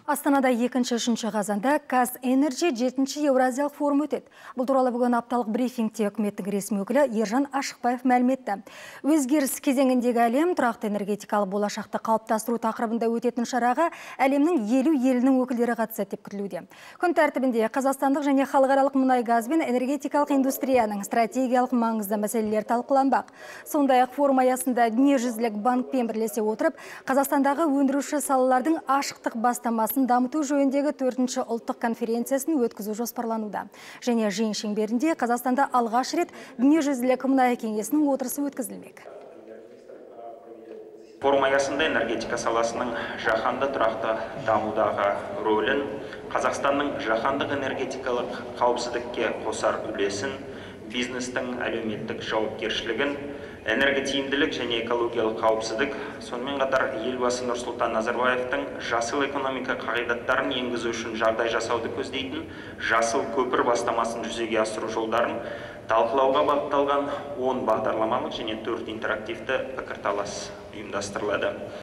Астанада 2-3 қазанда KazEnergy 7-ші Еуразиялық форум өтеді. Бұл туралы бүгін апталық брифингте үкіметтің ресми өкілі Ержан Ашықбаев мәлім етті. Өзгеріс кезеңіндегі әлем тұрақты энергетикалық болашақты қалыптастыру тақырыбында өтетін шараға әлемнің 50 елінің өкілдері қатысады деп күтілуде. Күн тәртібінде қазақстандық және халықаралық мұнай газ бен энергетикалық индустрияның стратегиялық маңызды мәселелері талқыланбақ. Сондай-ақ форум аясында Дүниежүзілік банкпен бірлесе отырып, Қазақстандағы өндіруші салалардың ашықтық бастамасын дамыту жөніндегі 4-ші ұлттық конференциясын өткізу жоспарлануда. Және жиын шеңберінде Қазақстанда алғаш рет Дүниежүзілік мұнай кеңесінің отырысы өткізілмек. Форум аясында энергетика саласының жаһанды тұрақты дамудағы рөлін, Қазақстанның жаһандық энергетикалық қауіпсіздікке қосар үлесін, бизнестің әлеуметтік жауапкершілігін, энерготиімділік және экологиялық қауіпсіздік, сонымен қатар Елбасы Нұрсұлтан Назарбаевтың жасыл экономика қағидаттарын енгізу үшін жағдай жасауды көздейтін жасыл көпір бастамасын жүзеге асыру жолдарын талқылауға бағытталған 10 бағдарламалық және 4 интерактивті пікірталас ұйымдастырылады.